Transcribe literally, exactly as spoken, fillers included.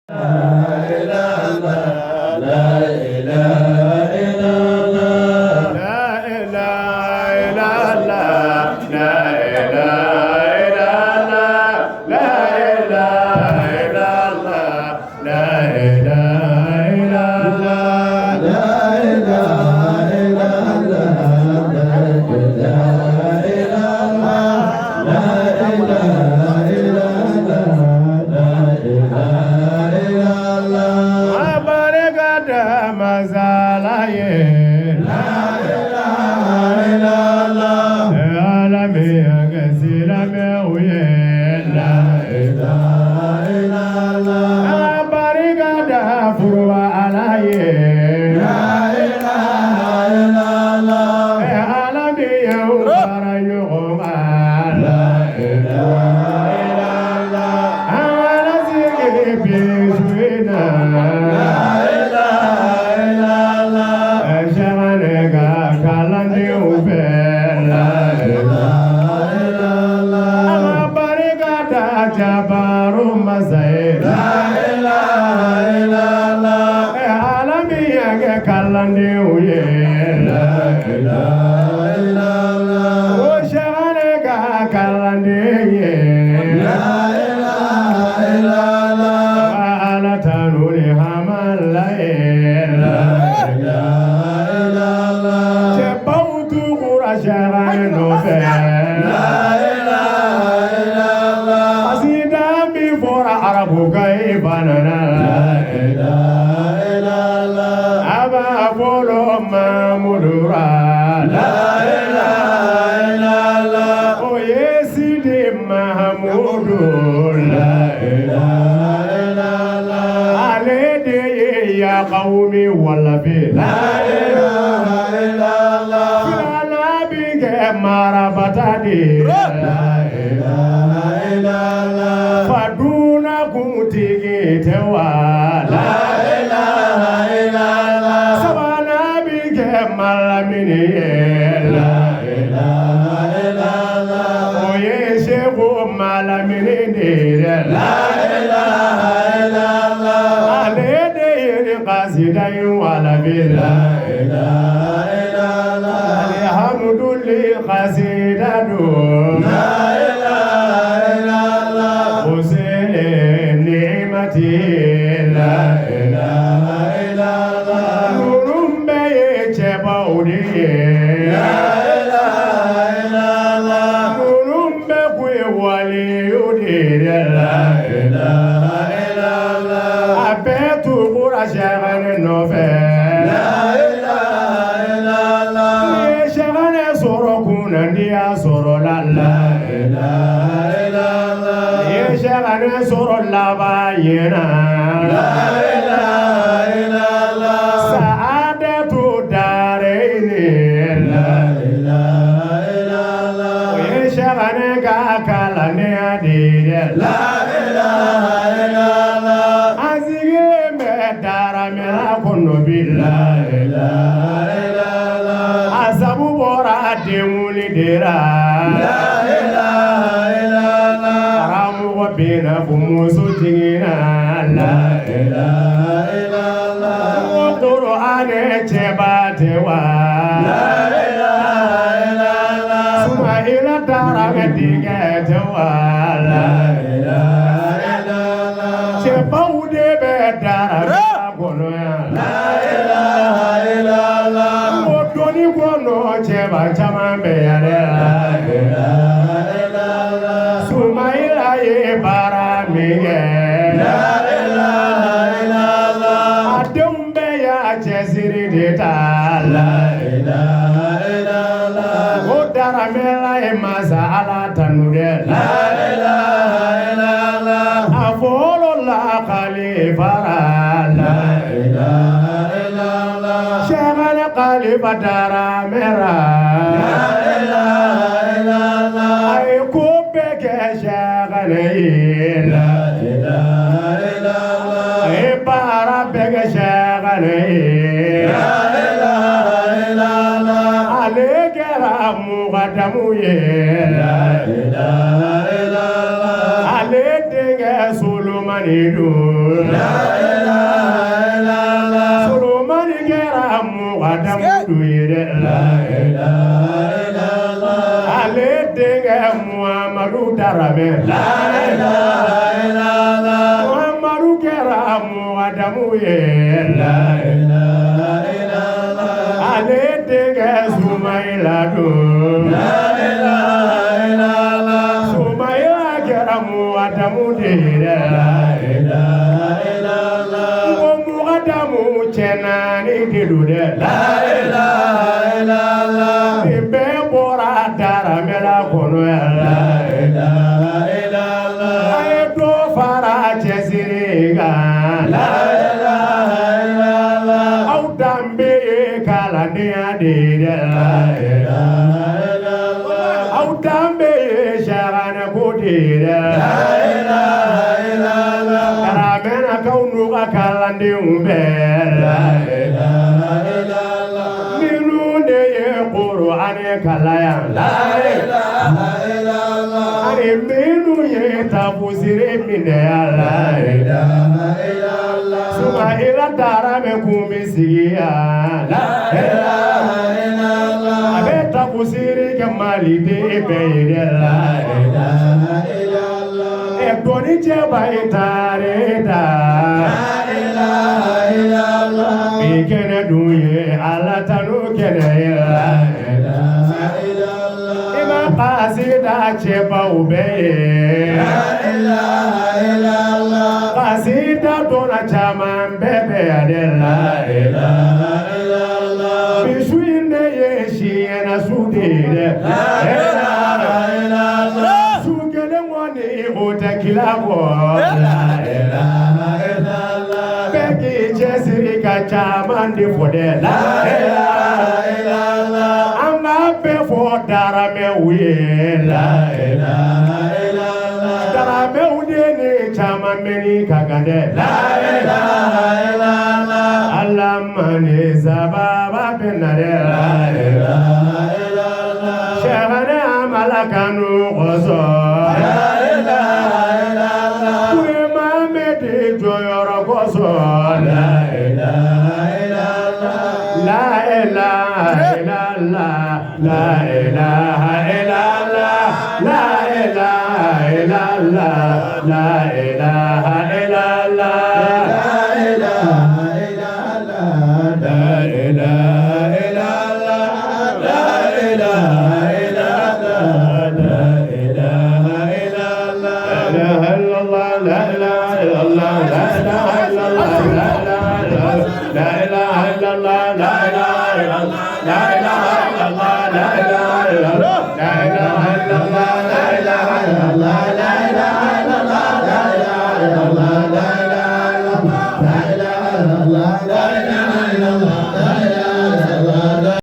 La ilaha illallah, la ilaha illallah, la ilaha illallah, la ilaha illallah, la ilaha illallah, la ilaha illallah, la ilaha illallah, la ilaha illallah, la ilaha illallah. A barika da masala ye. La ilaha illallah. Ala min ya ga silamɛw ye. La ilaha illallah. A barika da foroba Ala ye. La ilaha illallah. Ala min y'an fara ɲɔgɔn kan. La ilaha illallah. An ka sigi bi su in na. La ilaha illallah. Sɛgɛnɛ ka kalandenw fɛ. La ilaha illallah. An ka barika da Jabaru masa ye. La ilaha illallah. Ala min y'an kɛ kalandenw ye. La ilaha illallah. O Sɛgɛnɛ ka kalanden ye. La ilaha illallah. Ala tanu ni hamala ye. La ilaha illallah. Cɛbaw tugura Sɛgɛnɛ nɔfɛ. La ilaha illallah. Asidan min fɔra arabukan ye, i banana. La ilaha illallah. A b'a fɔlɔ Mamudu ra. La ilaha illallah. O ye Sidi Mahamudu. La ilaha illallah. Ale de ye ya qawmi walabi. La ilaha illallah. Filanan bɛ kɛ marabata de ye. La ilaha illallah. Faduna kuntigi tɛ wa? La ilaha illallah. Sabanan bɛ kɛ Malamini ye. La ilaha illallah. O ye Seku Malamini de ye. La ilaha illallah. Ale de ye nin kasida in walabi. La ilaha illallah. Alihamudulila kasida don. La ilaha illallah. O selen nimati. La ilaha illallah. Ninnu bɛɛ ye cɛbaw de ye. La ilaha illallah. Ninnu bɛɛ kun ye waliyu de ye. La ilaha illallah. A bɛɛ tugura Sɛgɛnɛ nɔfɛ. La ilaha illallah. N'i ye Sɛgɛnɛ sɔrɔ kunnadiya sɔrɔla. La ilaha illallah. N'i ye Sɛgɛnɛ sɔrɔ laban ɲɛna. La ilaha illallah. Saadatu daarayini. La ilaha illallah. O ye Sɛgɛnɛ ka kalanden de ye. La ilaha illallah. A sigilen bɛ Daramela kɔnɔ bi. La ilaha illallah. A sabu bɔra den wuli de la. La ilaha illallah. Karamɔgɔ bɛna fɔ muso jiginna. La ilaha illallah. Ko Kurana cɛba tɛ wa? La ilaha illallah. Sumayila Daramɛ denkɛ tɛ wa? La ilaha illallah. Cɛbaw de bɛ Daramɛ kɔnɔ yan. La ilaha illallah. Ko dɔnni kɔnɔ cɛba caman bɛ yan dɛ. La ilaha illallah. Sumayila ye baara min kɛ. La ilaha illallah. A denw bɛɛ y'a cɛsiri de ta. La ilaha illallah. O Daramɛla ye masa Ala tanu dɛ. La ilaha illallah. A fɔlɔ la kalifa. La ilaha illallah. Sɛgɛnɛ kalifa Daramɛla. La ilaha illallah. A ye ko bɛɛ kɛ Sɛgɛnɛ ye. La ilaha illallah. A ye baara bɛɛ kɛ Sɛgɛnɛ ye. La ilaha illallah. Ale kɛra mugadamu ye. La ilaha illallah. Ale denkɛ Solomani don. Solomani kɛra mɔgɔdamu ye dɛ. Ale denkɛ Muhamadu Darame. Muhamadu kɛra mɔgɔdamu ye. Ale denkɛ Sumayila don. Sumayila kɛra mɔgɔdamu de ye dɛ. Ko mɔgɔdamu cɛ naani de don dɛ. Nin bɛɛ bɔra Daramela kɔnɔ yan. A ye dɔ fara cɛsiri kan. Aw danbe ye kalandenya de ye dɛ. Aw danbe ye siaranɛko de ye dɛ. Daramɛlakaw n'u ka kalandenw bɛɛ. Minnu de ye Kurana kalan yan. Ani minnu ye tafsiri minɛ yan. Sumayila Darame kun bɛ sigi yan. A bɛ tafsiri kɛ Mali de bɛɛ ye dɛ. Ɛ, dɔnni cɛba ye taare ta. Bi kɛnɛ dun ye Ala tanu kɛnɛ ye. I ma Kasida cɛbaw bɛɛ ye. Kasida dɔnna caman bɛɛ bɛ yan dɛ. Bi su in de ye siɲɛna su de ye dɛ. Su kelen kɔni o tɛ kira bɔ. Bɛɛ k'i cɛsiri ka caman de fɔ dɛ. An ka bɛɛ fɔ Daramɛw ye. Daramɛw de ni caman mɛnni ka kan dɛ. Ala ma ni sababa bɛ na dɛ. Sɛgɛnɛ Amala kanu kosɔn. Kurema bɛ di jɔyɔrɔ kosɔn. La ilaha illallah. La ilaha illallah. La ilaha illallah. La ilaha illallah. La ilaha illallah. La ilaha illallah. La ilaha illallah. La ilaha illallah. La ilaha illallah. La ilaha illallah. La ilaha illallah. La ilaha illallah. La ilaha illallah. La ilaha illallah. La ilaha illallah. La ilaha